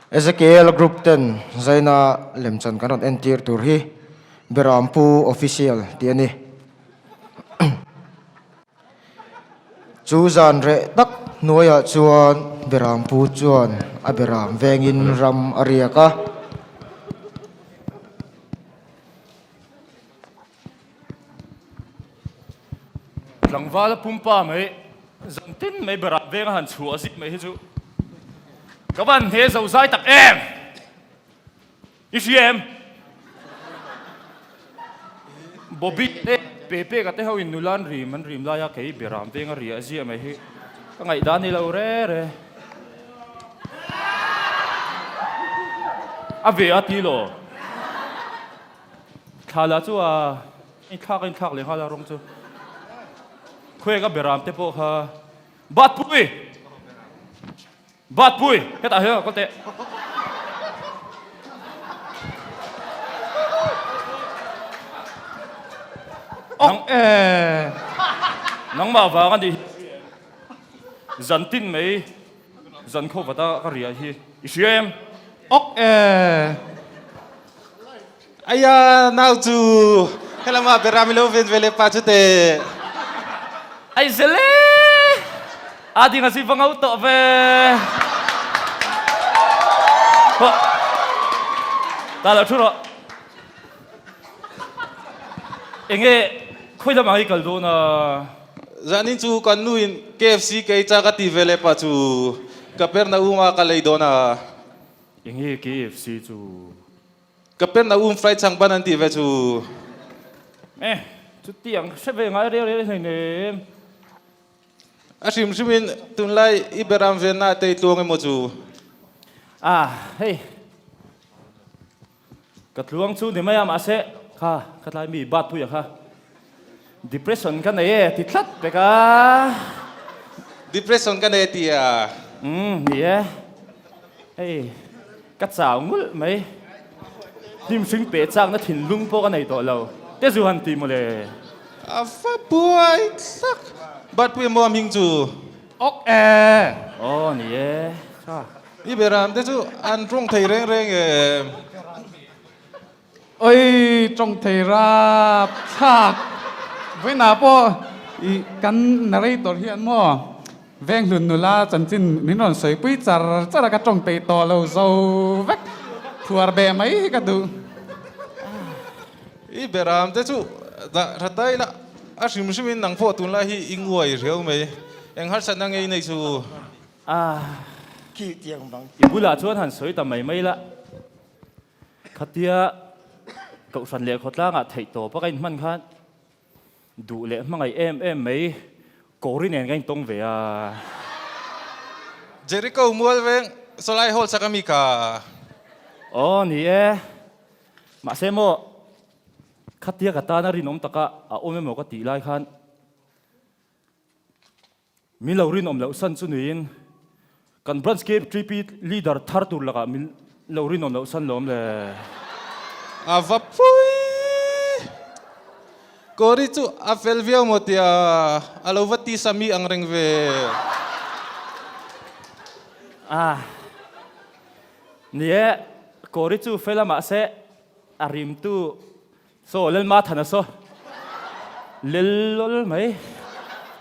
Ezekiel Group ten zaina lemchan kan rawn entir tur hi Berampu Official tih a ni. Chu zan reh tak hnuaiah chuan Berampu chuan a beram vengin ram a riak a. Tlangvala pumpa mai zan tin mai beram veng a han chhuah zip mai hi chu ka van hne zo zai tak em! I hria em? Bobby te Pepe ka te ho in nula an rim an rim lai a kei beram veng a riah ziah mai hi ka ngaihdan ni lo re re. A ve a ti law. Thla lah chu a inthlak a inthlak leh nghal a rawng chu. Khuaek a beram te pawh kha Batpui! Batpui! Hetah hian ka teh. Ok e. Nangmah vang a nih hi. Zan tin mai zan kho vata ka riah hi i hria em? Ok e. Aya nau chu helama beram ilo ven ve le pa chu te. Ai zele a ding a si va ngau tawh ve. Ta lo thu rawh. Enge khawi lamah i kal dawn a? Zanin chu kan nu in KFC kei cha ka ti ve le pa chu ka perna uma ka lei dawn a. Enge KFC chu? Ka pen a um fry chang ban an tih ve chu. Eh, chutiang hre ve ngai reu reu hlei nem. A hrim hrim in tunlai i beram ven na tei tluang emaw chu. Ah, hei. Ka tluang chu ni mai a mahse kha ka tlai mi bat pui a kha. Depression ka nei e ti tlat pek a. Depression ka nei ti a. Umm ni e. Hei ka chau ngulh mai. Hnim hring peh chakna thinlung pawh ka nei tawh lo. Te zu han ti mawle. A va buai thlak. But pui maw a hming chu. Ok e. Aw ni e. Tha. I beram te chu an tawng thei reng reng em. Oi tawng thei rap thlak vawiinah pawh i kan narrator hian maw Venghlun nula chanchin min rawn sawipui char char a ka tawng peih tawh lo zo vek phuar beh mai hi ka duh. I beram te chu dah tha ta ila a hrim hrim in nang pawh tunlai hi i nguai riau mai eng harsatna ngei nei chu. I bulah chuan han sawi ta mai mai la. Khatia Kohhran leh khawtlangah theih tawp a ka inhman khan duh leh hmangaih em em mai Kawri nen ka intawng ve a. Jericho mual veng sawlai hall sak ami ka. Aw ni e. Mahse maw khatia ka tana rinawm taka a awm emaw ka tih lai khan Min lo rinawm loh san chu niin kan branch KTP leader thar tur lakah min lo rinawm loh san lawm le. A va pui! Kawri chu a fel viau maw tia a lo va tisa mi ang reng ve. Ah. Ni e, Kawri chu fel a mahse a rimtu Saw Lalma Thana saw lel lawl mai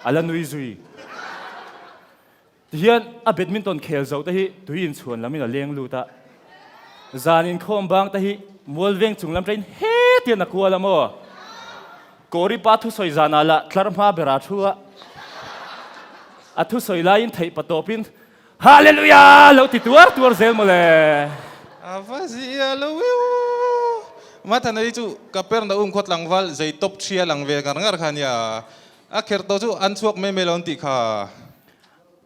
a la nui zui. Tihian a badminton khel zo te hi tui inchhuan lamin a leng lut a, zan inkhawm bang te hi mual veng chung lam tain hetian a kual a maw? Kawri pa thusawi zanah lah tlar hma bera thu a, a thusawi laiin theih pa tawpin Hallelujah! Lo ti tuar tuar zel mawle. A va zia lo viau. Mathanei chu ka perna um khaw tlangval zei top thria lang ve ngar ngar kha nia. A kher tawh chu an chhuak mai mai lo an tih kha.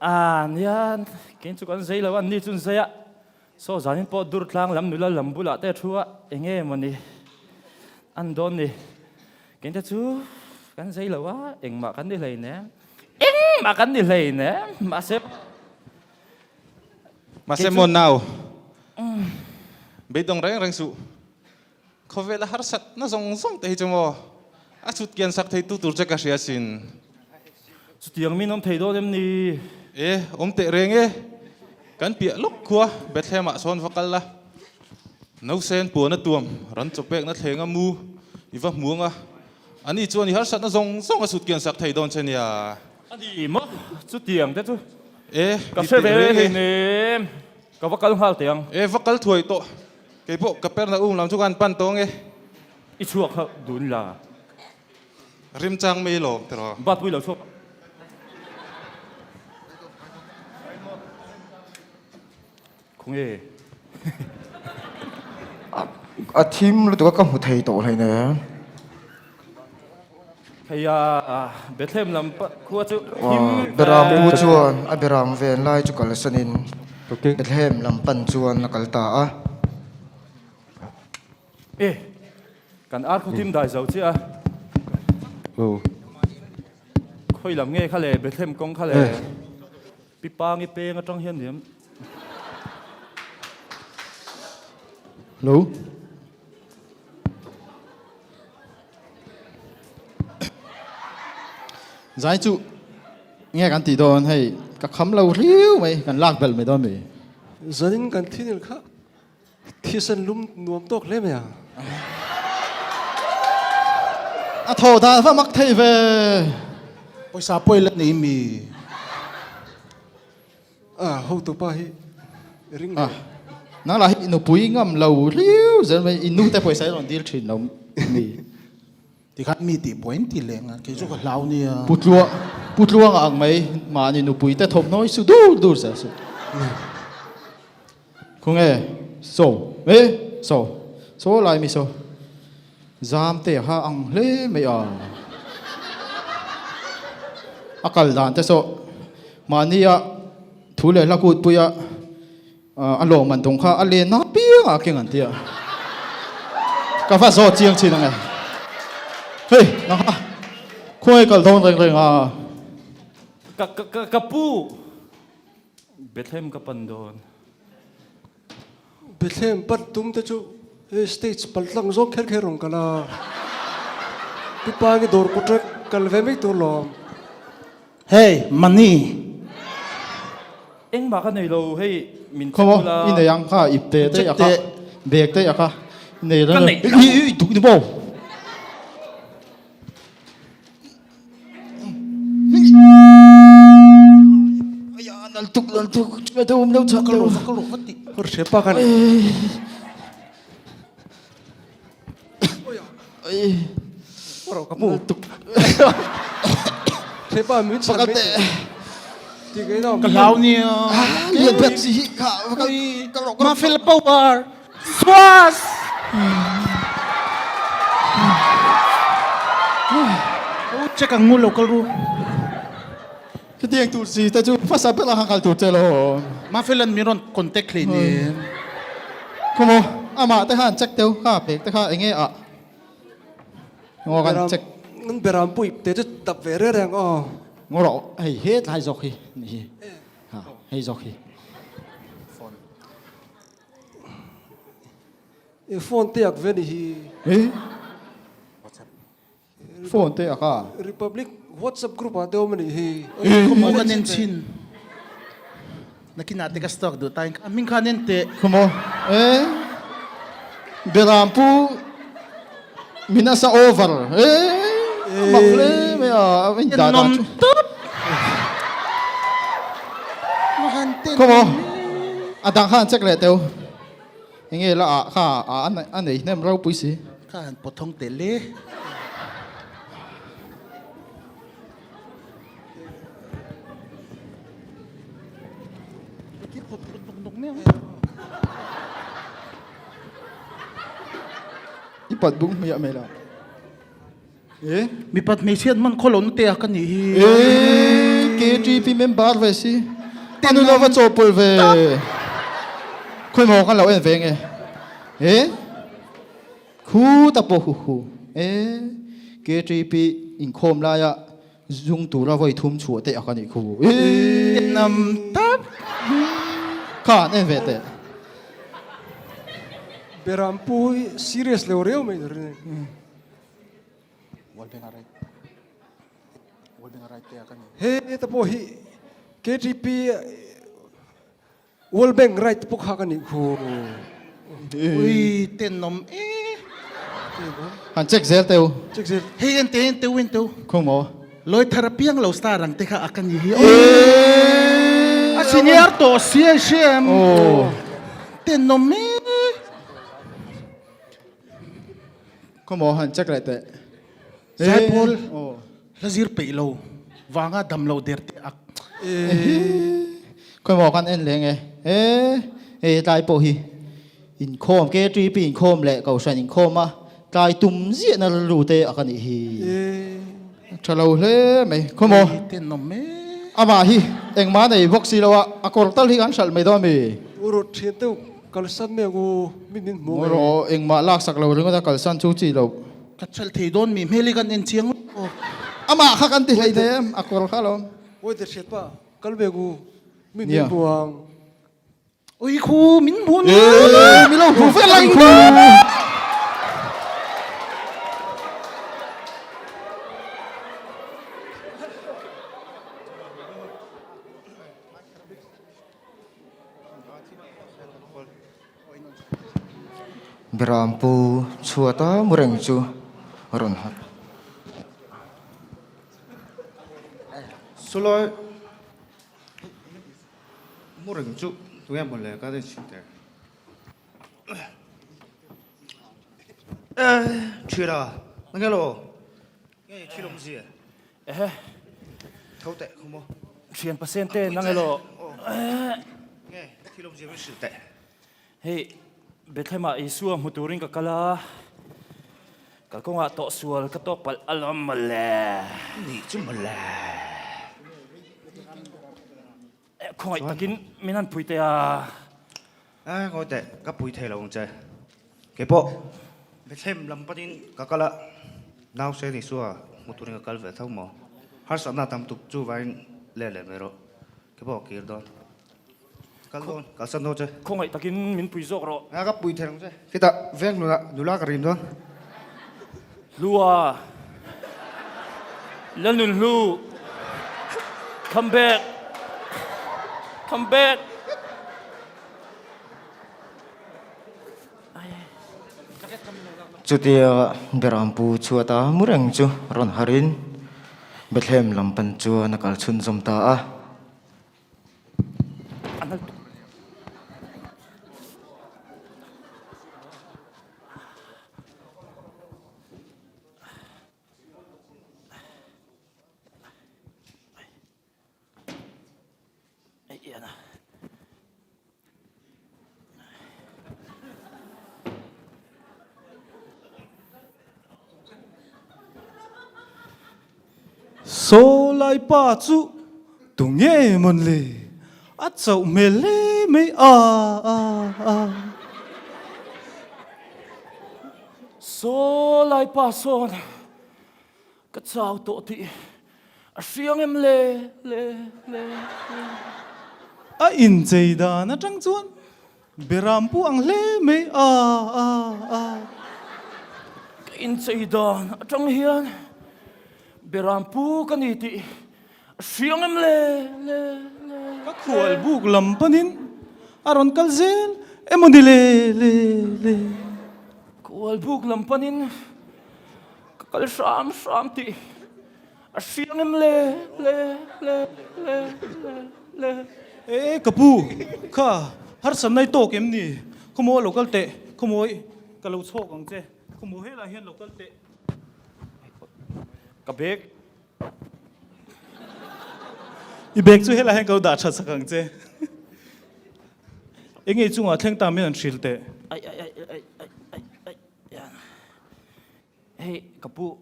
A nia, kei chu kan zei lo a, ni chu an zei a. Saw zanin pawh dur tlang lam nula lam bulah te a thu a, enge mawni an dawn ni. Kei te chu kan zei lo a, engmah kan ni hleinem. Engmah kan ni hleinem, mahse Mahse maw nau, beidawng reng reng suh. Khawvela harsatna zawng zawng te hi chu maw a chhut kian sak thei tu tur che ka hria sin. Chutiang min awm thei dawn em ni? E, awm teh reng e. Kan piah lawk khua Bethlehem-ah sawn va kal la, nausen puan a tuam, ran chaw pekna thleng a mu i va hmu ang a, ani chuan i harsatna zawng zawng a sut kian sak thei dawn che nia. A ni maw? Chutiang te chu E, ka ti hre teh ve reng e. hei nem, ka va kal nghal teh ang. E, va kal thuai tawh. Kei pawh ka perna um lam chu ka han pan tawng e. I chhuak kha dun la. Rimchang mai lawm tiraw. Bat pui lo chhuak. Khawnge. A thim lutuk a ka hmu thei tawh hleinem. Hei a Bethlehem lam khua chu thim Beram pu chuan a beram ven lai chu kalsanin Bethlehem lam pan chuan a kal ta a. E, kan ar khaw thim dai zo chiah a. Khawi lam nge kha le, Bethlehem kawng kha le. Pi Pangi peng atang hian niam. Hello. Zai chu nge kan tih dawn hei ka kham lo riu mai kan lak belh mai dawn mi. Zanin kan thinil kha Thisen lum nuam tawk hle mai a. A thaw dan va mak thei ve. Pawisa pawi la nei mi. A hotu pa hi ring leh. Nang lah hi nupui ngam lo riu zel mai i nu te pawisa i rawn dil thin lo mi. Tikhan mi tih buai an ti leng a, kei chu ka hlau nia. Pu Tluang, Pu Tluanga ang mai mahni nupui te thawmhnaw hi su dur dur zel su. Khawnge so e so so lai mi so zam te ha ang hle mai a a kal dan te so mahnia thu leh hla kut puia a lawm man tung kha a len a piang a keng an tia ka va zawt chiang chin ange hei nang ha khawnge kal dawn reng reng a ka ka ka pu Bethlehem ka pan dawn. Bethlehem pan tum te chu hei stage pal tlang zawng kher kher rawn kal a. Pi Pangi dawr kut rek kal ve mai tur lawm. Hey money. Engmah ka nei lo hei min check Khaw ula. i nei ang kha ip te te a kha bag te a kha i nei Ka nei i i duh ni maw. Ka hlau nia. Mafel power. Swas! O check ang ngu lo kal ru. Khitiang tur si te chu hmasa ber a kal tur che lo. Mafelan min rawn contact hlei nen. Khumo amah te khan check teu kha pek te kha enge a. Ngo kan check. Nan beram pui te chu tap ve re reng aw. Ngo ro hei he tlai zawk hi ni hi. Ha hei zawk hi. I phone te ak ve ni hi. Eh? Phone te ak a. Republic WhatsApp group ah te awm a nih hi. Khumaw ka nen chin. Nakinah te ka stock duh ta in a hming kha nen teh. Khumaw eh Beram pu min asa over eh mak hle mai a in dah dah chu. Khumaw a dang khan check leh teu. Enge la ah kha a a nei hnem ropui si. Kha han pawt thawng tel e. I pat bung hmiah mai la. E? Mipat hmeichhiat hman khaw lo na te a ka nih hi. E, KTP member ve si. Anu lo va chawhpawlh ve. Khawi maw kan lo en ve nge. E? Khu ta pawh hu hu. E, KTP inkhawm laia zung tura vawi thum chhuah te a ka nih khu. E, Nam tap. Kha an en ve teh. Beram pu hi serious lo riau mai tur a ni. He ta pawh hi KTP. World Bank right pawh kha ka nih khu. Ui tenawm e. Han check zel teu. Check zel. Hei en te en teu en teu. Khung maw? Loi thar apiang lo star ang te kha a ka ni hi. A senior tawh si a hria em? Tenawm e. Khung maw han check leh teh. Zaipawl hla zir peih lo vanga dam lo der te ak. Khawi maw kan en leng e. E e tlai pawh hi inkhawm KTP inkhawm leh Kohhran inkhawm a tlai tum ziah na rilru te a ka nih hi. Tha lo hle mai. Khawi maw amah hi engmah nei bawk si lo a, a kawr tal hi kan hralh mai dawn mi. U rawh thian deuh kalsan mai ang u, mi min hmu ngei. Rawh engmah laksak lo ringawt a kalsan chu chi lo. Ka chelh thei dawn mi hmel hi kan en chiang lo. Amah kha kan ti hlei thei em a kawr kha alawm. Awi te hriat pa kal ve ku mi min hmu ang. Ui khu min hmu ni. Ee mi lo hmu vek ang khu. Berampu chhuata mu reng chu a rawn hawt. Sulai mu reng chu tunge maw le ka den chhin teh. Thira nge lo nge thil awm zia. Ehe. Tho teh khaw maw. Thian pasente te nang elo. Nge thil awm zia min hrilh teh. Hei Bethlehem ah Isua hmu turin ka kal a, kalkawngah tawhsual ka tawk palh alawm mawle. Nih chu mawle. Khawngaih takin min han pui teh a. A ngawi teh, ka pui thei lo ang che. Keipawh Bethlehem lam panin ka kal a, Nausen Isua hmu turin ka kal ve tho maw? Harsatna tam tuk chu vangin let leh mai rawh. Keipawh ka kir dawn. Kal dawn, kalsan dawn che. Khawngaih takin min pui zawk rawh. A ka pui thei ang che. Khitah veng hlunah nula ka rim dawn. Hlua. Lalnun Hlu. Come back. Come back. Chutia Berampu chhuata mu reng chu rawn harin Bethlehem lam pan chuan a kal chhunzawm ta a. Saw lai pa chu tunge mawn le? A chauh hmel hle mai a a a. Saw lai pa sawn ka chau tawh tih a hriang em le le le le. A inchei dan atang chuan Beram pu ang hle mai a a a. Ka inchei dan atang hian Beram pu ka ni tih a hriang em le le le. Ka khual buk lam panin a rawn kal zel emaw ni le le le. Khual buk lam panin ka kal hram hram tih A hriang em le le le le le le. E ka pu, kha harsat nai tawk em ni? Khawmaw lo kal teh, khawmaw ka lo chhawk ang che, khawmaw helai hian lo kal teh. Ka bag. I bag chu helai hian ka lo dah that sak ang che. Enge i chungah thleng ta min han hrilh teh. Ai ai ai ai ai ai ai. Hei ka pu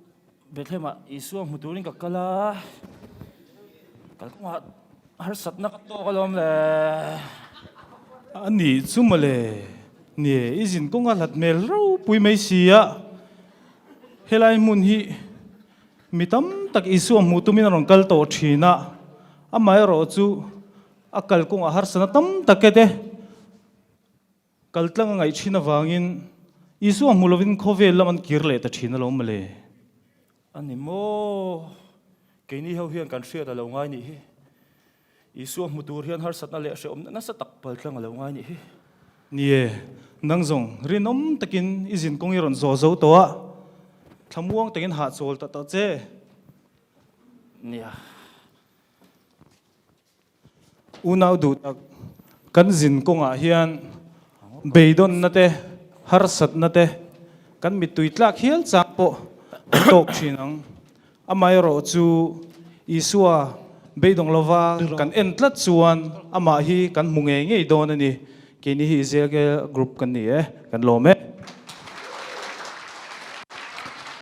Bethlehem ah Isua hmu turin ka kal a, kalkawngah harsatna ka tawk alawm le. A nih chu mawle, nie i zin kawnga hlat hmel ropui mai si a, helai hmun hi mi tam tak Isua hmuh tumin a rawn kal tawh thin a, amaherawh chu a kalkawngah harsatna tam tak e te. Kal tlang a ngaih thin avangin Isua hmu lovin khawvel lam an kir leh ta thin alawm mawle. A ni maw? Keini ho hian kan hriat a lo ngai nih hi. Isua hmu tur hian harsatna leh hrehawmna nasa tak paltlang a lo ngai nih hi. Nie, nang zawng rinawm takin i zin kawng i rawn zawh zo tawh a, thlamuang takin hahchawl ta ta che. Nia. Unau duh tak, kan zin kawngah hian beidawnna te, harsatna te, kan mittui tlak hial chang pawh a tawk thin ang. Amaherawh chu Isua beidawng lova kan en tlat chuan amah hi kan hmu ngei ngei dawn a ni. Keini hi Ezekiel group kan ni e, kan lawm e.